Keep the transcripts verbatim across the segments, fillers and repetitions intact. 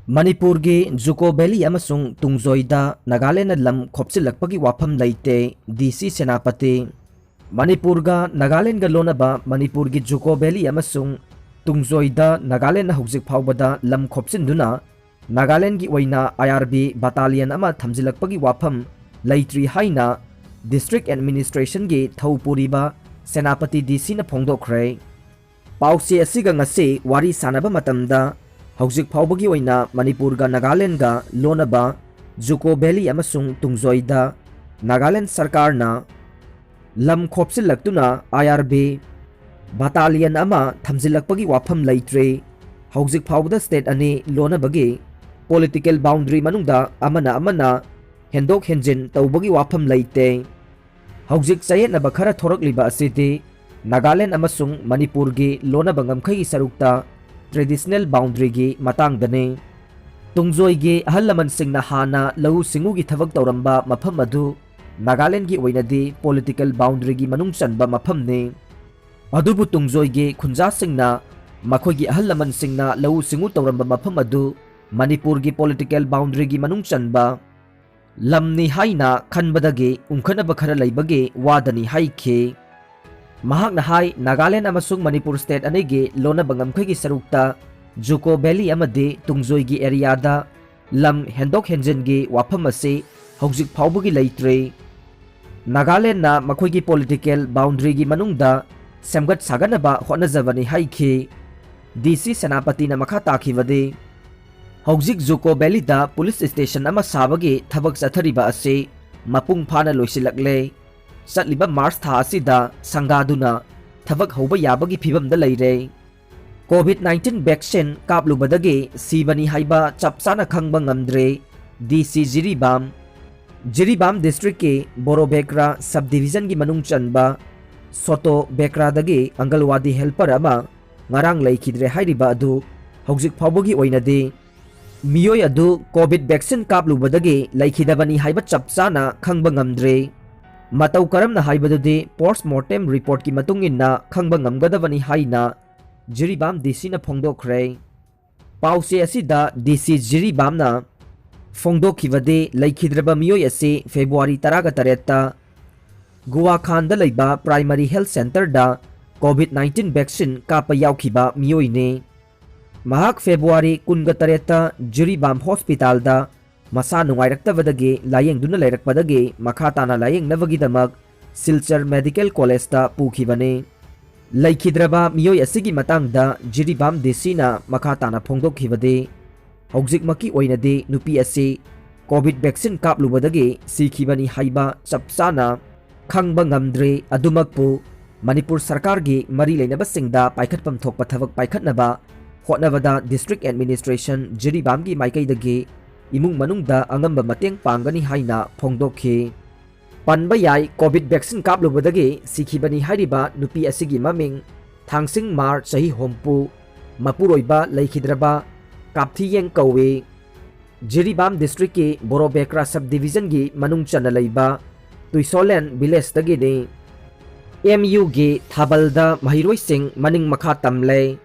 ꯃꯅꯤꯄꯨꯔꯒꯤ ꯖꯨꯀꯣ ꯚꯦꯂꯤ ꯑꯃꯁꯨꯡ ꯇꯨꯡꯖꯣꯏꯗ ꯅꯥꯒꯥꯂꯦꯟꯗꯅ ꯂꯝ ꯈꯣꯞꯆꯤꯜꯂꯛꯄꯒꯤ ꯋꯥꯐꯝ ꯂꯩꯇꯦ, ꯗꯤ ꯁꯤ ꯁꯦꯅꯥꯄꯇꯤ꯫ ꯃꯅꯤꯄꯨꯔꯒ ꯅꯥꯒꯥꯂꯦꯟꯗꯒ ꯂꯣꯟꯅꯕ ꯃꯅꯤꯄꯨꯔꯒꯤ ꯖꯨꯀꯣ ꯚꯦꯂꯤ ꯑꯃꯁꯨꯡ ꯇꯨꯡꯖꯣꯏꯗ ꯅꯥꯒꯥꯂꯦꯟꯗꯅ ꯍꯧꯖꯤꯛ ꯐꯥꯎꯕꯗ ꯂꯝ ꯈꯣꯞꯆꯤꯟꯗꯨꯅ ꯅꯥꯒꯥꯂꯦꯟꯗꯒꯤ ꯑꯣꯏꯅ ꯑꯥꯏ ꯑꯥꯔ ꯕꯤ ꯕꯥꯇꯥꯂꯤꯌꯟ ꯑꯃ ꯊꯝꯖꯤꯜꯂꯛꯄꯒꯤ ꯋꯥꯐꯝ ꯂꯩꯇ꯭ꯔꯤ ꯍꯥꯏꯅ ꯗꯤꯁꯇ꯭ꯔꯤꯛ ꯑꯦꯗꯃꯤꯅꯤꯁꯇ꯭ꯔꯦꯁꯟꯒꯤ ꯊꯧ ꯄꯨꯔꯤꯕ ꯁꯦꯅꯥꯄꯇꯤ ꯗꯤ ꯁꯤꯅ ꯐꯣꯡꯗꯣꯛꯈ꯭ꯔꯦ꯫ ꯄꯥꯎꯆꯦ ꯑꯁꯤꯒ ꯉꯁꯤ ꯋꯥꯔꯤ ꯁꯥꯟꯅꯕ ꯃꯇꯝꯗ ꯍꯧꯖꯤꯛ ꯐꯥꯎꯕꯒꯤ ꯑꯣꯏꯅ ꯃꯅꯤꯄꯨꯔꯒ ꯅꯥꯒꯥꯂꯦꯟꯗꯒ ꯂꯣꯟꯅꯕ ꯖꯨꯀꯣ ꯚꯦꯂꯤ ꯑꯃꯁꯨꯡ ꯇꯨꯡꯖꯣꯏꯗ ꯅꯥꯒꯥꯂꯦꯟꯗ ꯁꯔꯀꯥꯔꯅ ꯂꯝ ꯈꯣꯞꯆꯤꯜꯂꯛꯇꯨꯅ ꯑꯥꯏ ꯑꯥꯔ ꯕꯤ ꯕꯥꯇꯥꯂꯤꯌꯟ ꯑꯃ ꯊꯝꯖꯤꯜꯂꯛꯄꯒꯤ ꯋꯥꯐꯝ ꯂꯩꯇ꯭ꯔꯤ꯫ ꯍꯧꯖꯤꯛ ꯐꯥꯎꯕꯗ ꯁ꯭ꯇꯦꯠ ꯑꯅꯤ ꯂꯣꯟꯅꯕꯒꯤ ꯄꯣꯂꯤꯇꯤꯀꯦꯜ ꯕꯥꯎꯟꯗꯔꯤ ꯃꯅꯨꯡꯗ ꯑꯃꯅ ꯑꯃꯅ ꯍꯦꯟꯗꯣꯛ ꯍꯦꯟꯖꯤꯟ ꯇꯧꯕꯒꯤ ꯋꯥꯐꯝ ꯂꯩꯇꯦ꯫ ꯍꯧꯖꯤꯛ ꯆꯌꯦꯠꯅꯕ ꯈꯔ ꯊꯣꯔꯛꯂꯤꯕ ꯑꯁꯤꯗꯤ ꯅꯥꯒꯥꯂꯦꯟꯗ ꯑꯃꯁꯨꯡ ꯃꯅꯤꯄꯨꯔꯒꯤ ꯂꯣꯟꯅꯕ ꯉꯝꯈꯩꯒꯤ ꯁꯔꯨꯛꯇ ꯇ꯭ꯔꯦꯗꯤꯁꯅꯦꯜ ꯕꯥꯎꯟꯗꯔꯤꯒꯤ ꯃꯇꯥꯡꯗꯅꯤ꯫ ꯇꯨꯡꯖꯣꯏꯒꯤ ꯑꯍꯜ ꯂꯃꯟꯁꯤꯡꯅ ꯍꯥꯟꯅ ꯂꯧꯎ ꯁꯤꯡꯎꯒꯤ ꯊꯕꯛ ꯇꯧꯔꯝꯕ ꯃꯐꯝ ꯑꯗꯨ ꯅꯥꯒꯥꯂꯦꯟꯗꯒꯤ ꯑꯣꯏꯅꯗꯤ ꯄꯣꯂꯤꯇꯤꯀꯦꯜ ꯕꯥꯎꯟꯗꯔꯤꯒꯤ ꯃꯅꯨꯡ ꯆꯟꯕ ꯃꯐꯝꯅꯤ꯫ ꯑꯗꯨꯕꯨ ꯇꯨꯡꯖꯣꯏꯒꯤ ꯈꯨꯟꯖꯥꯁꯤꯡꯅ ꯃꯈꯣꯏꯒꯤ ꯑꯍꯜ ꯂꯃꯟꯁꯤꯡꯅ ꯂꯧꯎ ꯁꯤꯡꯎ ꯇꯧꯔꯝꯕ ꯃꯐꯝ ꯑꯗꯨ ꯃꯅꯤꯄꯨꯔꯒꯤ ꯄꯣꯂꯤꯇꯤꯀꯦꯜ ꯕꯥꯎꯟꯗꯔꯤꯒꯤ ꯃꯅꯨꯡ ꯆꯟꯕ ꯂꯝꯅꯤ ꯍꯥꯏꯅ ꯈꯟꯕꯗꯒꯤ ꯎꯪꯈꯠꯅꯕ ꯈꯔ ꯂꯩꯕꯒꯤ ꯋꯥꯗꯅꯤ ꯍꯥꯏꯈꯤ꯫ ꯃꯍꯥꯛꯅ ꯍꯥꯏ, ꯅꯥꯒꯥꯂꯦꯟꯗ ꯑꯃꯁꯨꯡ ꯃꯅꯤꯄꯨꯔ ꯁ꯭ꯇꯦꯠ ꯑꯅꯤꯒꯤ ꯂꯣꯟꯅꯕ ꯉꯝꯈꯩꯒꯤ ꯁꯔꯨꯛꯇ ꯖꯨꯀꯣ ꯚꯦꯂꯤ ꯑꯃꯗꯤ ꯇꯨꯡꯖꯣꯏꯒꯤ ꯑꯦꯔꯤꯌꯥꯗ ꯂꯝ ꯍꯦꯟꯗꯣꯛ ꯍꯦꯟꯖꯤꯟꯒꯤ ꯋꯥꯐꯝ ꯑꯁꯤ ꯍꯧꯖꯤꯛ ꯐꯥꯎꯕꯒꯤ ꯂꯩꯇ꯭ꯔꯤ꯫ ꯅꯥꯒꯥꯂꯦꯟꯗꯅ ꯃꯈꯣꯏꯒꯤ ꯄꯣꯂꯤꯇꯤꯀꯦꯜ ꯕꯥꯎꯟꯗꯔꯤꯒꯤ ꯃꯅꯨꯡꯗ ꯁꯦꯝꯒꯠ ꯁꯥꯒꯠꯅꯕ ꯍꯣꯠꯅꯖꯕꯅꯤ ꯍꯥꯏꯈꯤ꯫ ꯗꯤ ꯁꯤ ꯁꯦꯅꯥꯄꯇꯤꯅ ꯃꯈꯥ ꯇꯥꯈꯤꯕꯗꯤ, ꯍꯧꯖꯤꯛ ꯖꯨꯀꯣ ꯚꯦꯂꯤꯗ ꯄꯨꯂꯤꯁ ꯁ꯭ꯇꯦꯁꯟ ꯑꯃ ꯁꯥꯕꯒꯤ ꯊꯕꯛ ꯆꯠꯊꯔꯤꯕ ꯑꯁꯤ ꯃꯄꯨꯡ ꯐꯥꯅ ꯂꯣꯏꯁꯤꯜꯂꯛꯂꯦ꯫ ꯆꯠꯂꯤꯕ ꯃꯥꯔꯆ ꯊꯥ ꯑꯁꯤꯗ ꯁꯪꯒꯥꯗꯨꯅ ꯊꯕꯛ ꯍꯧꯕ ꯌꯥꯕꯒꯤ ꯐꯤꯚꯝꯗ ꯂꯩꯔꯦ꯫ ꯀꯣꯚꯤꯗ ꯅꯥꯏꯟꯇꯤꯟ ꯚꯦꯛꯁꯤꯟ ꯀꯥꯞꯂꯨꯕꯗꯒꯤ ꯁꯤꯕꯅꯤ ꯍꯥꯏꯕ ꯆꯞ ꯆꯥꯅ ꯈꯪꯕ ꯉꯝꯗ꯭ꯔꯦ, ꯗꯤ ꯁꯤ ꯖꯤꯔꯤꯕꯥꯝ꯫ ꯖꯤꯔꯤꯕꯥꯝ ꯗꯤꯁꯇ꯭ꯔꯤꯛꯀꯤ ꯕꯣꯔꯣꯕꯦꯀ꯭ꯔꯥ ꯁꯕ ꯗꯤꯚꯤꯖꯟꯒꯤ ꯃꯅꯨꯡ ꯆꯟꯕ ꯁꯣꯇꯣ ꯕꯦꯀ꯭ꯔꯥꯗꯒꯤ ꯑꯪꯒꯜꯋꯥꯗꯤ ꯍꯦꯜꯄꯔ ꯑꯃ ꯉꯔꯥꯡ ꯂꯩꯈꯤꯗ꯭ꯔꯦ ꯍꯥꯏꯔꯤꯕ ꯑꯗꯨ ꯍꯧꯖꯤꯛ ꯐꯥꯎꯕꯒꯤ ꯑꯣꯏꯅꯗꯤ ꯃꯤꯑꯣꯏ ꯑꯗꯨ ꯀꯣꯚꯤꯗ ꯚꯦꯛꯁꯤꯟ ꯀꯥꯞꯂꯨꯕꯗꯒꯤ ꯂꯩꯈꯤꯗꯕꯅꯤ ꯍꯥꯏꯕ ꯆꯞ ꯆꯥꯅ ꯈꯪꯕ ꯉꯝꯗ꯭ꯔꯦ꯫ ꯃꯇꯧ ꯀꯔꯝꯅ ꯍꯥꯏꯕꯗꯨꯗꯤ ꯄꯣꯁ꯭ꯠ ꯃꯣꯔꯇꯦꯝ ꯔꯤꯄꯣꯔꯠꯀꯤ ꯃꯇꯨꯡ ꯏꯟꯅ ꯈꯪꯕ ꯉꯝꯒꯗꯕꯅꯤ ꯍꯥꯏꯅ ꯖꯤꯔꯤꯕꯥꯝ ꯗꯤ ꯁꯤꯅ ꯐꯣꯡꯗꯣꯛꯈ꯭ꯔꯦ꯫ ꯄꯥꯎꯆꯦ ꯑꯁꯤꯗ ꯗꯤ ꯁꯤ ꯖꯤꯔꯤꯕꯥꯝꯅ ꯐꯣꯡꯗꯣꯛꯈꯤꯕꯗꯤ, ꯂꯩꯈꯤꯗ꯭ꯔꯕ ꯃꯤꯑꯣꯏ ꯑꯁꯤ ꯐꯦꯕ꯭ꯔꯨꯋꯥꯔꯤ ꯇꯔꯥꯒ ꯇꯔꯦꯠꯇ ꯒꯨꯋꯥꯈꯥꯟꯗ ꯂꯩꯕ ꯄ꯭ꯔꯥꯏꯃꯔꯤ ꯍꯦꯜꯊ ꯁꯦꯟꯇꯔꯗ ꯀꯣꯚꯤꯗ ꯅꯥꯏꯟꯇꯤꯟ ꯚꯦꯛꯁꯤꯟ ꯀꯥꯞꯄ ꯌꯥꯎꯈꯤꯕ ꯃꯤꯑꯣꯏꯅꯤ꯫ ꯃꯍꯥꯛ ꯐꯦꯕ꯭ꯔꯨꯋꯥꯔꯤ ꯀꯨꯟꯒ ꯇꯔꯦꯠꯇ ꯖꯤꯔꯤꯕꯥꯝ ꯍꯣꯁꯄꯤꯇꯥꯜꯗ ꯃꯁꯥ ꯅꯨꯡꯉꯥꯏꯔꯛꯇꯕꯗꯒꯤ ꯂꯥꯌꯦꯡꯗꯨꯅ ꯂꯩꯔꯛꯄꯗꯒꯤ ꯃꯈꯥ ꯇꯥꯅ ꯂꯥꯌꯦꯡꯅꯕꯒꯤꯗꯃꯛ ꯁꯤꯜꯆꯔ ꯃꯦꯗꯤꯀꯦꯜ ꯀꯣꯂꯦꯖꯇ ꯄꯨꯈꯤꯕꯅꯤ꯫ ꯂꯩꯈꯤꯗ꯭ꯔꯕ ꯃꯤꯑꯣꯏ ꯑꯁꯤꯒꯤ ꯃꯇꯥꯡꯗ ꯖꯤꯔꯤꯕꯥꯝ ꯗꯤ ꯁꯤꯅ ꯃꯈꯥ ꯇꯥꯅ ꯐꯣꯡꯗꯣꯛꯈꯤꯕꯗꯤ, ꯍꯧꯖꯤꯛꯃꯛꯀꯤ ꯑꯣꯏꯅꯗꯤ ꯅꯨꯄꯤ ꯑꯁꯤ ꯀꯣꯚꯤꯗ ꯚꯦꯛꯁꯤꯟ ꯀꯥꯞꯂꯨꯕꯗꯒꯤ ꯁꯤꯈꯤꯕꯅꯤ ꯍꯥꯏꯕ ꯆꯞ ꯆꯥꯅ ꯈꯪꯕ ꯉꯝꯗ꯭ꯔꯤ꯫ ꯑꯗꯨꯃꯛꯄꯨ, ꯃꯅꯤꯄꯨꯔ ꯁꯔꯀꯥꯔꯒꯤ ꯃꯔꯤ ꯂꯩꯅꯕꯁꯤꯡꯗ ꯄꯥꯏꯈꯠꯐꯝ ꯊꯣꯛꯄ ꯊꯕꯛ ꯄꯥꯏꯈꯠꯅꯕ ꯍꯣꯠꯅꯕꯗ ꯗꯤꯁꯇ꯭ꯔꯤꯛ ꯑꯦꯗꯃꯤꯅꯤꯁꯇ꯭ꯔꯦꯁꯟ ꯖꯤꯔꯤꯕꯥꯝꯒꯤ ꯃꯥꯏꯀꯩꯗꯒꯤ ꯏꯃꯨꯡ ꯃꯅꯨꯡꯗ ꯑꯉꯝꯕ ꯃꯇꯦꯡ ꯄꯥꯡꯒꯅꯤ ꯍꯥꯏꯅ ꯐꯣꯡꯗꯣꯛꯈꯤ꯫ ꯄꯟꯕ ꯌꯥꯏ, ꯀꯣꯚꯤꯗ ꯚꯦꯛꯁꯤꯟ ꯀꯥꯞꯂꯨꯕꯗꯒꯤ ꯁꯤꯈꯤꯕꯅꯤ ꯍꯥꯏꯔꯤꯕ ꯅꯨꯄꯤ ꯑꯁꯤꯒꯤ ꯃꯃꯤꯡ ꯊꯥꯡꯁꯤꯡ ꯃꯥꯔ, ꯆꯍꯤ ꯍꯨꯝꯐꯨ, ꯃꯄꯨꯔꯣꯏꯕ ꯂꯩꯈꯤꯗ꯭ꯔꯕ ꯀꯥꯞꯊꯤꯌꯦꯡ ꯀꯧꯏ꯫ ꯖꯤꯔꯤꯕꯥꯝ ꯗꯤꯁꯇ꯭ꯔꯤꯛꯀꯤ ꯕꯣꯔꯣꯕꯦꯀ꯭ꯔꯥ ꯁꯕ ꯗꯤꯕꯤꯖꯟꯒꯤ ꯃꯅꯨꯡ ꯆꯟꯅ ꯂꯩꯕ ꯇꯨꯏꯁꯣꯂꯦꯟ ꯚꯤꯂꯦꯖꯇꯒꯤꯅꯤ꯫ ꯑꯦꯝ ꯌꯨꯒꯤ ꯊꯥꯕꯜꯗ ꯃꯍꯩꯔꯣꯏꯁꯤꯡ ꯃꯅꯤꯡ ꯃꯈꯥ ꯇꯝꯂꯦ꯫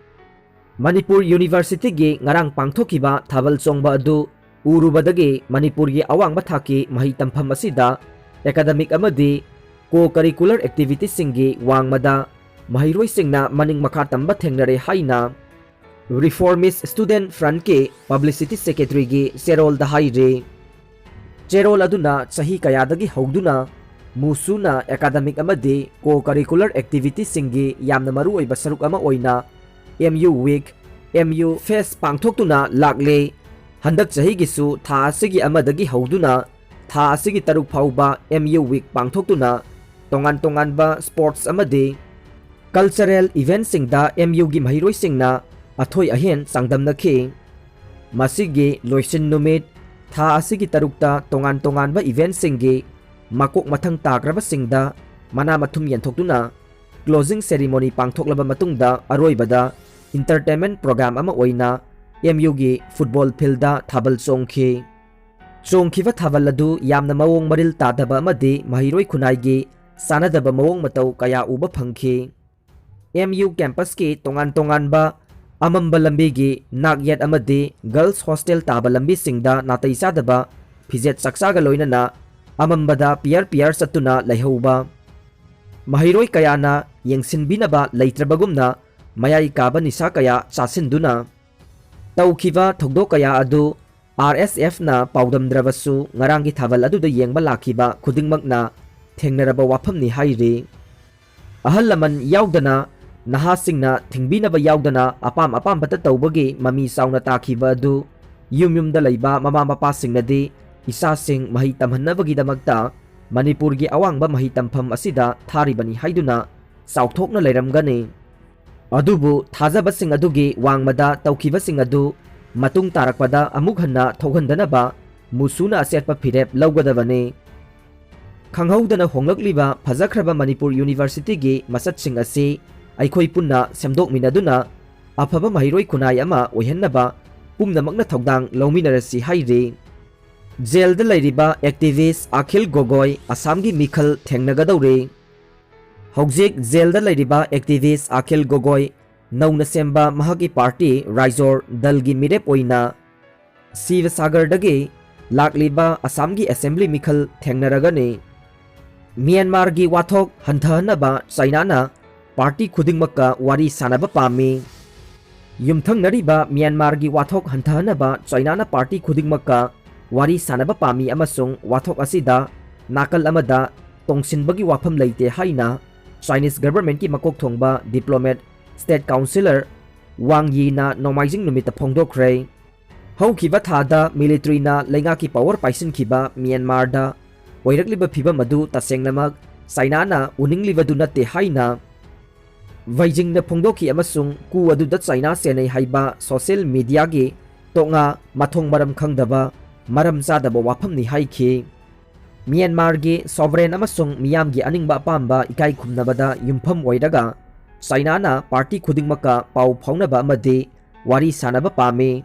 ꯃꯅꯤꯄꯨꯔ ꯌꯨꯅꯤꯚꯔꯁꯤꯇꯤꯒꯤ ꯉꯔꯥꯡ ꯄꯥꯡꯊꯣꯛꯈꯤꯕ ꯊꯥꯕꯜ ꯆꯣꯡꯕ ꯑꯗꯨ ꯎꯔꯨꯕꯗꯒꯤ ꯃꯅꯤꯄꯨꯔꯒꯤ ꯑꯋꯥꯡꯕ ꯊꯥꯛꯀꯤ ꯃꯍꯩ ꯇꯝꯐꯝ ꯑꯁꯤꯗ ꯑꯦꯀꯥꯗꯃꯤꯛ ꯑꯃꯗꯤ ꯀꯣ ꯀꯔꯤꯀꯨꯂꯔ ꯑꯦꯛꯇꯤꯚꯤꯇꯤꯁꯤꯡꯒꯤ ꯋꯥꯡꯃꯗ ꯃꯍꯩꯔꯣꯏꯁꯤꯡꯅ ꯃꯅꯤꯡ ꯃꯈꯥ ꯇꯝꯕ ꯊꯦꯡꯅꯔꯦ ꯍꯥꯏꯅ ꯔꯤꯐꯣꯔꯃꯤꯁ ꯁ꯭ꯇꯨꯗꯦꯟꯠ ꯐ꯭ꯔꯟꯠꯀꯤ ꯄꯕ꯭ꯂꯤꯁꯤꯇꯤ ꯁꯦꯀ꯭ꯔꯦꯇꯔꯤꯒꯤ ꯆꯦꯔꯣꯜꯗ ꯍꯥꯏꯔꯤ꯫ ꯆꯦꯔꯣꯜ ꯑꯗꯨꯅ ꯆꯍꯤ ꯀꯌꯥꯗꯒꯤ ꯍꯧꯗꯨꯅ ꯃꯨꯁꯨꯅ ꯑꯦꯀꯥꯗꯃꯤꯛ ꯑꯃꯗꯤ ꯀꯣ ꯀꯔꯤꯀꯨꯂꯔ ꯑꯦꯛꯇꯤꯚꯤꯇꯤꯁꯤꯡꯒꯤ ꯌꯥꯝꯅ ꯃꯔꯨꯑꯣꯏꯕ ꯁꯔꯨꯛ ꯑꯃ ꯑꯣꯏꯅ M U week, M U fest ꯄꯥꯡꯊꯣꯛꯇꯨꯅ ꯂꯥꯛꯂꯦ꯫ ꯍꯟꯗꯛ ꯆꯍꯤꯒꯤꯁꯨ ꯊꯥ ꯑꯁꯤꯒꯤ ꯑꯃꯗꯒꯤ ꯍꯧꯗꯨꯅ ꯊꯥ ꯑꯁꯤꯒꯤ ꯇꯔꯨꯛ ꯐꯥꯎꯕ ꯑꯦꯝ ꯌꯨ ꯋꯤꯛ ꯄꯥꯡꯊꯣꯛꯇꯨꯅ ꯇꯣꯉꯥꯟ ꯇꯣꯉꯥꯟꯕ ꯁ꯭ꯄꯣꯔꯠꯁ ꯑꯃꯗꯤ ꯀꯜꯆꯔꯦꯜ ꯏꯚꯦꯟꯠꯁꯤꯡꯗ ꯑꯦꯝ ꯌꯨꯒꯤ ꯃꯍꯩꯔꯣꯏꯁꯤꯡꯅ ꯑꯊꯣꯏ ꯑꯍꯦꯟ ꯆꯥꯡꯗꯝꯅꯈꯤ꯫ ꯃꯁꯤꯒꯤ ꯂꯣꯏꯁꯤꯟ ꯅꯨꯃꯤꯠ, ꯊꯥ ꯑꯁꯤꯒꯤ ꯇꯔꯨꯛꯇ ꯇꯣꯉꯥꯟ ꯇꯣꯉꯥꯟꯕ ꯏꯚꯦꯟꯠꯁꯤꯡꯒꯤ ꯃꯀꯣꯛ ꯃꯊꯪ ꯇꯥꯈ꯭ꯔꯕꯁꯤꯡꯗ ꯃꯅꯥ ꯃꯊꯨꯝ ꯌꯦꯟꯊꯣꯛꯇꯨꯅ ꯀ꯭ꯂꯣꯖꯤꯡ ꯁꯦꯔꯤꯃꯣꯅꯤ ꯄꯥꯡꯊꯣꯛꯂꯕ ꯃꯇꯨꯡꯗ ꯑꯔꯣꯏꯕꯗ ꯏꯟꯇꯔꯇꯦꯟꯃꯦꯟꯠ ꯄ꯭ꯔꯣꯒ꯭ꯔꯥꯝ ꯑꯃ ꯑꯣꯏꯅ ꯑꯦꯝ ꯌꯨꯒꯤ ꯐꯨꯠꯕꯣꯜ ꯐꯤꯜꯗ ꯊꯥꯕꯜ ꯆꯣꯡꯈꯤ꯫ ꯆꯣꯡꯈꯤꯕ ꯊꯥꯕꯜ ꯑꯗꯨ ꯌꯥꯝꯅ ꯃꯑꯣꯡ ꯃꯔꯤꯜ ꯇꯥꯗꯕ ꯑꯃꯗꯤ ꯃꯍꯩꯔꯣꯏ ꯈꯨꯟꯅꯥꯏꯒꯤ ꯆꯥꯟꯅꯗꯕ ꯃꯑꯣꯡ ꯃꯇꯧ ꯀꯌꯥ ꯎꯕ ꯐꯪꯈꯤ꯫ ꯑꯦꯝ ꯌꯨ ꯀꯦꯝꯄꯁꯀꯤ ꯇꯣꯉꯥꯟ ꯇꯣꯉꯥꯟꯕ ꯑꯃꯝꯕ ꯂꯝꯕꯤꯒꯤ ꯅꯥꯛꯌꯦꯠ ꯑꯃꯗꯤ girls hostel ꯇꯥꯕ ꯂꯝꯕꯤꯁꯤꯡꯗ ꯅꯥꯇꯩ ꯆꯥꯗꯕ ꯐꯤꯖꯦꯠ ꯆꯥꯛꯆꯥꯒ ꯂꯣꯏꯅꯅ ꯑꯃꯝꯕꯗ ꯄꯤꯌꯔ ꯄꯤꯌꯔ ꯆꯠꯇꯨꯅ ꯂꯩꯍꯧꯕ, ꯃꯍꯩꯔꯣꯏ ꯀꯌꯥꯅ ꯌꯦꯡꯁꯤꯟꯕꯤꯅꯕ ꯂꯩꯇ꯭ꯔꯕꯒꯨꯝꯅ ꯃꯌꯥꯏ ꯀꯥꯕ ꯅꯤꯁꯥ ꯀꯌꯥ ꯆꯥꯁꯤꯟꯗꯨꯅ ꯇꯧꯈꯤꯕ ꯊꯧꯗꯣꯛ ꯀꯌꯥ ꯑꯗꯨ ꯑꯥꯔ ꯑꯦꯁ ꯑꯦꯐꯅ ꯄꯥꯎꯗꯝꯗ꯭ꯔꯕꯁꯨ, ꯉꯔꯥꯡꯒꯤ ꯊꯥꯕꯜ ꯑꯗꯨꯗ ꯌꯦꯡꯕ ꯂꯥꯛꯈꯤꯕ ꯈꯨꯗꯤꯡꯃꯛꯅ ꯊꯦꯡꯅꯔꯕ ꯋꯥꯐꯝꯅꯤ ꯍꯥꯏꯔꯤ꯫ ꯑꯍꯜ ꯂꯃꯟ ꯌꯥꯎꯗꯅ, ꯅꯍꯥꯁꯤꯡꯅ ꯊꯤꯡꯕꯤꯅꯕ ꯌꯥꯎꯗꯅ, ꯑꯄꯥꯝ ꯑꯄꯥꯝꯕꯇ ꯇꯧꯕꯒꯤ ꯃꯃꯤ ꯆꯥꯎꯅ ꯇꯥꯈꯤꯕ ꯑꯗꯨ ꯌꯨꯝ ꯌꯨꯝꯗ ꯂꯩꯕ ꯃꯃꯥ ꯃꯄꯥꯁꯤꯡꯅꯗꯤ ꯏꯆꯥꯁꯤꯡ ꯃꯍꯩ ꯇꯝꯍꯟꯅꯕꯒꯤꯗꯃꯛꯇ ꯃꯅꯤꯄꯨꯔꯒꯤ ꯑꯋꯥꯡꯕ ꯃꯍꯩ ꯇꯝꯐꯝ ꯑꯁꯤꯗ ꯊꯥꯔꯤꯕꯅꯤ ꯍꯥꯏꯗꯨꯅ ꯆꯥꯎꯊꯣꯛꯅ ꯂꯩꯔꯝꯒꯅꯤ꯫ ꯑꯗꯨꯕꯨ ꯊꯥꯖꯕꯁꯤꯡ ꯑꯗꯨꯒꯤ ꯋꯥꯡꯃꯗ ꯇꯧꯈꯤꯕꯁꯤꯡ ꯑꯗꯨ ꯃꯇꯨꯡ ꯇꯥꯔꯛꯄꯗ ꯑꯃꯨꯛ ꯍꯟꯅ ꯊꯣꯛꯍꯟꯗꯅꯕ ꯃꯨꯁꯨꯅ ꯑꯆꯦꯠꯄ ꯐꯤꯔꯦꯞ ꯂꯧꯒꯗꯕꯅꯤ꯫ ꯈꯪꯍꯧꯗꯅ ꯍꯣꯡꯂꯛꯂꯤꯕ ꯐꯖꯈ꯭ꯔꯕ ꯃꯅꯤꯄꯨꯔ ꯌꯨꯅꯤꯚꯔꯁꯤꯇꯤꯒꯤ ꯃꯁꯛꯁꯤꯡ ꯑꯁꯤ ꯑꯩꯈꯣꯏ ꯄꯨꯟꯅ ꯁꯦꯝꯗꯣꯛꯃꯤꯟꯅꯗꯨꯅ ꯑꯐꯕ ꯃꯍꯩꯔꯣꯏ ꯈꯨꯟꯅꯥꯏ ꯑꯃ ꯑꯣꯏꯍꯟꯅꯕ ꯄꯨꯝꯅꯃꯛꯅ ꯊꯧꯗꯥꯡ ꯂꯧꯃꯤꯟꯅꯔꯁꯤ ꯍꯥꯏꯔꯤ꯫ ꯖꯦꯜꯗ ꯂꯩꯔꯤꯕ activist ꯑꯈꯤꯜ ꯒꯣꯒꯣꯏ ꯑꯁꯥꯝꯒꯤ ꯃꯤꯈꯜ ꯊꯦꯡꯅꯒꯗꯧꯔꯤ꯫ ꯍꯧꯖꯤꯛ ꯖꯦꯜꯗ ꯂꯩꯔꯤꯕ activist ꯑꯈꯤꯜ ꯒꯣꯒꯣꯏ ꯅꯧꯅ ꯁꯦꯝꯕ ꯃꯍꯥꯛꯀꯤ ꯄꯥꯔꯇꯤ ꯔꯥꯏꯖꯣꯔ ꯗꯜꯒꯤ ꯃꯤꯔꯦꯞ ꯑꯣꯏꯅ ꯁꯤꯕꯁꯥꯒꯔꯗꯒꯤ ꯂꯥꯛꯂꯤꯕ ꯑꯁꯥꯝꯒꯤ ꯑꯦꯁꯦꯝꯕ꯭ꯂꯤ ꯃꯤꯈꯜ ꯊꯦꯡꯅꯔꯒꯅꯤ꯫ ꯃ꯭ꯌꯥꯟꯃꯥꯔꯒꯤ ꯋꯥꯊꯣꯛ ꯍꯟꯊꯍꯟꯅꯕ ꯆꯥꯏꯅꯥꯅ ꯄꯥꯔꯇꯤ ꯈꯨꯗꯤꯡꯃꯛꯀ ꯋꯥꯔꯤ ꯁꯥꯟꯅꯕ ꯄꯥꯝꯃꯤ꯫ ꯌꯨꯝꯊꯪꯅꯔꯤꯕ ꯃ꯭ꯌꯥꯟꯃꯥꯔꯒꯤ ꯋꯥꯊꯣꯛ ꯍꯟꯊꯍꯟꯅꯕ ꯆꯥꯏꯅꯥꯅ ꯄꯥꯔꯇꯤ ꯈꯨꯗꯤꯡꯃꯛꯀ ꯋꯥꯔꯤ ꯁꯥꯟꯅꯕ ꯄꯥꯝꯃꯤ ꯑꯃꯁꯨꯡ ꯋꯥꯊꯣꯛ ꯑꯁꯤꯗ ꯅꯥꯀꯜ ꯑꯃꯗ ꯇꯣꯡꯁꯤꯟꯕꯒꯤ ꯋꯥꯐꯝ ꯂꯩꯇꯦ ꯍꯥꯏꯅ ꯆꯥꯏꯅꯤꯁ ꯒꯚꯔꯟꯃꯦꯟꯠꯀꯤ ꯃꯀꯣꯛ ꯊꯣꯡꯕ ꯗꯤꯄ꯭ꯂꯣꯃꯦꯠ, ꯁ꯭ꯇꯦꯠ ꯀꯥꯎꯟꯁꯤꯂꯔ ꯋꯥꯡ ꯌꯤꯅ ꯅꯣꯡꯃꯥꯏꯖꯤꯡ ꯅꯨꯃꯤꯠꯇ ꯐꯣꯡꯗꯣꯛꯈ꯭ꯔꯦ꯫ ꯍꯧꯈꯤꯕ ꯊꯥꯗ ꯃꯤꯂꯤꯇꯔꯤꯅ ꯂꯩꯉꯥꯛꯀꯤ ꯄꯥꯋꯔ ꯄꯥꯏꯁꯤꯟꯈꯤꯕ ꯃ꯭ꯌꯥꯟꯃꯥꯔꯗ ꯑꯣꯏꯔꯛꯂꯤꯕ ꯐꯤꯕꯝ ꯑꯗꯨ ꯇꯁꯦꯡꯅꯃꯛ ꯆꯥꯏꯅꯥꯅ ꯎꯅꯤꯡꯂꯤꯕꯗꯨ ꯅꯠꯇꯦ ꯍꯥꯏꯅ ꯕꯩꯖꯤꯡꯅ ꯐꯣꯡꯗꯣꯛꯈꯤ ꯑꯃꯁꯨꯡ ꯀꯨ ꯑꯗꯨꯗ ꯆꯥꯏꯅꯥ ꯁꯦꯟꯅꯩ ꯍꯥꯏꯕ ꯁꯣꯁꯤꯌꯦꯜ ꯃꯤꯗꯤꯌꯥꯒꯤ ꯇꯣꯛꯉꯥ ꯃꯊꯣꯡ ꯃꯔꯝ ꯈꯪꯗꯕ, ꯃꯔꯝ ꯆꯥꯗꯕ ꯋꯥꯐꯝꯅꯤ ꯍꯥꯏꯈꯤ꯫ ꯃ꯭ꯌꯥꯟꯃꯥꯔꯒꯤ ꯁꯣꯚꯔꯦꯟ ꯑꯃꯁꯨꯡ ꯃꯤꯌꯥꯝꯒꯤ ꯑꯅꯤꯡꯕ ꯑꯄꯥꯝꯕ ꯏꯀꯥꯏ ꯈꯨꯝꯅꯕꯗ ꯌꯨꯝꯐꯝ ꯑꯣꯏꯔꯒ ꯆꯥꯏꯅꯥꯅ ꯄꯥꯔꯇꯤ ꯈꯨꯗꯤꯡꯃꯛꯀ ꯄꯥꯎ ꯐꯥꯎꯅꯕ ꯑꯃꯗꯤ ꯋꯥꯔꯤ ꯁꯥꯅꯕ ꯄꯥꯝꯃꯤ꯫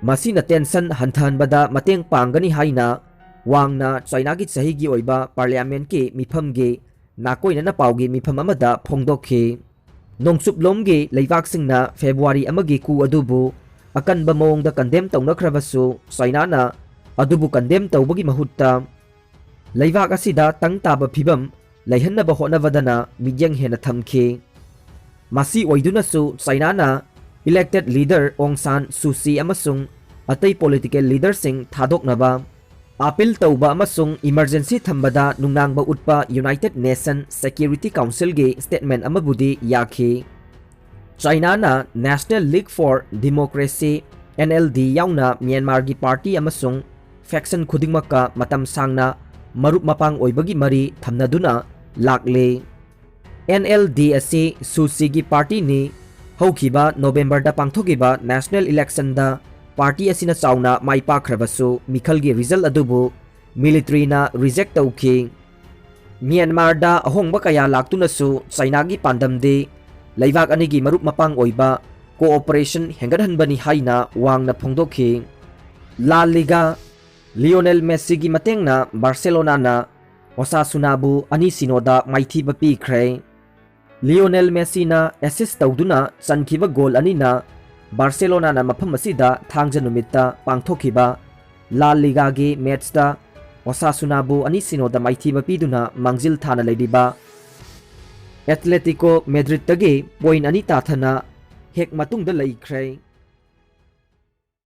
ꯃꯁꯤꯅ ꯇꯦꯟꯁꯟ ꯍꯟꯊꯍꯟꯕꯗ ꯃꯇꯦꯡ ꯄꯥꯡꯒꯅꯤ ꯍꯥꯏꯅ ꯋꯥꯡꯅ ꯆꯥꯏꯅꯥꯒꯤ ꯆꯍꯤꯒꯤ ꯑꯣꯏꯕ ꯄꯥꯔꯂꯤꯌꯥꯃꯦꯟꯠꯀꯤ ꯃꯤꯐꯝꯒꯤ ꯅꯥꯀꯣꯏꯅꯅ ꯄꯥꯎꯒꯤ ꯃꯤꯐꯝ ꯑꯃꯗ ꯐꯣꯡꯗꯣꯛꯈꯤ꯫ ꯅꯣꯡꯆꯨꯞꯂꯣꯝꯒꯤ ꯂꯩꯕꯥꯛꯁꯤꯡꯅ ꯐꯦꯕ꯭ꯔꯨꯋꯥꯔꯤ ꯑꯃꯒꯤ coup ꯑꯗꯨꯕꯨ ꯑꯀꯟꯕ ꯃꯑꯣꯡꯗ condemn ꯇꯧꯅꯈ꯭ꯔꯕꯁꯨ, ꯆꯥꯏꯅꯥꯅ ꯑꯗꯨꯕꯨ condemn ꯇꯧꯕꯒꯤ ꯃꯍꯨꯠꯇ ꯂꯩꯕꯥꯛ ꯑꯁꯤꯗ ꯇꯪ ꯇꯥꯕ ꯐꯤꯕꯝ ꯂꯩꯍꯟꯅꯕ ꯍꯣꯠꯅꯕꯗꯅ ꯃꯤꯠꯌꯦꯡ ꯍꯦꯟꯅ ꯊꯝꯈꯤ꯫ ꯃꯁꯤ ꯑꯣꯏꯗꯨꯅꯁꯨ ꯆꯥꯏꯅꯥꯅ elected leader ꯑꯣꯡ ꯁꯥꯟ ꯁꯨ ꯆꯤ ꯑꯃꯁꯨꯡ ꯑꯇꯩ political leaderꯁꯤꯡ ꯊꯥꯗꯣꯛꯅꯕ appeal ꯇꯧꯕ ꯑꯃꯁꯨꯡ emergency ꯊꯝꯕꯗ ꯅꯨꯡꯅꯥꯡꯕ ꯎꯠꯄ United Nation Security Councilꯒꯤ statement ꯑꯃꯕꯨꯗꯤ ꯌꯥꯈꯤ꯫ ꯆꯥꯏꯅꯥꯅ National League for Democracy, NLD ꯌꯥꯎꯅ ꯃ꯭ꯌꯥꯟꯃꯥꯔꯒꯤ party ꯑꯃꯁꯨꯡ faction ꯈꯨꯗꯤꯡꯃꯛꯀ ꯃꯇꯝ ꯁꯥꯡꯅ ꯃꯔꯨꯞ ꯃꯄꯥꯡ ꯑꯣꯏꯕꯒꯤ ꯃꯔꯤ ꯊꯝꯅꯗꯨꯅ ꯂꯥꯛꯂꯤ꯫ NLD ꯑꯁꯤ ꯁꯨ ꯆꯤꯒꯤ partyꯅꯤ꯫ ꯍꯧꯈꯤꯕ ꯅꯣꯕꯦꯝꯕꯔꯗ ꯄꯥꯡꯊꯣꯛꯈꯤꯕ national electionꯗ party ꯑꯁꯤꯅ ꯆꯥꯎꯅ ꯃꯥꯏ ꯄꯥꯛꯈ꯭ꯔꯕꯁꯨ, ꯃꯤꯈꯜꯒꯤ result ꯑꯗꯨꯕꯨ militaryꯅ reject ꯇꯧꯈꯤ꯫ ꯃ꯭ꯌꯥꯟꯃꯥꯔꯗ ꯑꯍꯣꯡꯕ ꯀꯌꯥ ꯂꯥꯛꯇꯨꯅꯁꯨ, ꯆꯥꯏꯅꯥꯒꯤ ꯄꯥꯟꯗꯝꯗꯤ ꯂꯩꯕꯥꯛ ꯑꯅꯤꯒꯤ ꯃꯔꯨꯞ ꯃꯄꯥꯡ ꯑꯣꯏꯕ cooperation ꯍꯦꯟꯒꯠꯍꯟꯕꯅꯤ ꯍꯥꯏꯅ ꯋꯥꯡꯅ ꯐꯣꯡꯗꯣꯛꯈꯤ꯫ La Liga, ꯂꯤꯑꯣꯅꯦꯜ ꯃꯦꯁꯤꯒꯤ ꯃꯇꯦꯡꯅ ꯕꯥꯔꯁꯦꯂꯣꯅꯥꯅ ꯑꯣꯁꯥꯁꯨꯅꯥꯕꯨ ꯑꯅꯤ ꯁꯤꯅꯣꯗ ꯃꯥꯏꯊꯤꯕ ꯄꯤꯈ꯭ꯔꯦ꯫ ꯂꯤꯑꯣꯅꯦꯜ ꯃꯦꯁꯤꯅ assist ꯇꯧꯗꯨꯅ ꯆꯟꯈꯤꯕ goal ꯑꯅꯤꯅ ꯕꯥꯔꯁꯦꯂꯣꯅꯥꯅ ꯃꯐꯝ ꯑꯁꯤꯗ ꯊꯥꯡꯖ ꯅꯨꯃꯤꯠꯇ ꯄꯥꯡꯊꯣꯛꯈꯤꯕ La Ligaꯒꯤ matchꯇ ꯑꯣꯁꯥꯁꯨꯅꯥꯕꯨ ꯑꯅꯤ ꯁꯤꯅꯣꯗ ꯃꯥꯏꯊꯤꯕ ꯄꯤꯗꯨꯅ ꯃꯥꯡꯖꯤꯜ ꯊꯥꯅ ꯂꯩꯔꯤꯕ Atletico Madridꯇꯒꯤ point ꯑꯅꯤ ꯇꯥꯊꯅ ꯍꯦꯛ ꯃꯇꯨꯡꯗ ꯂꯩꯈ꯭ꯔꯦ꯫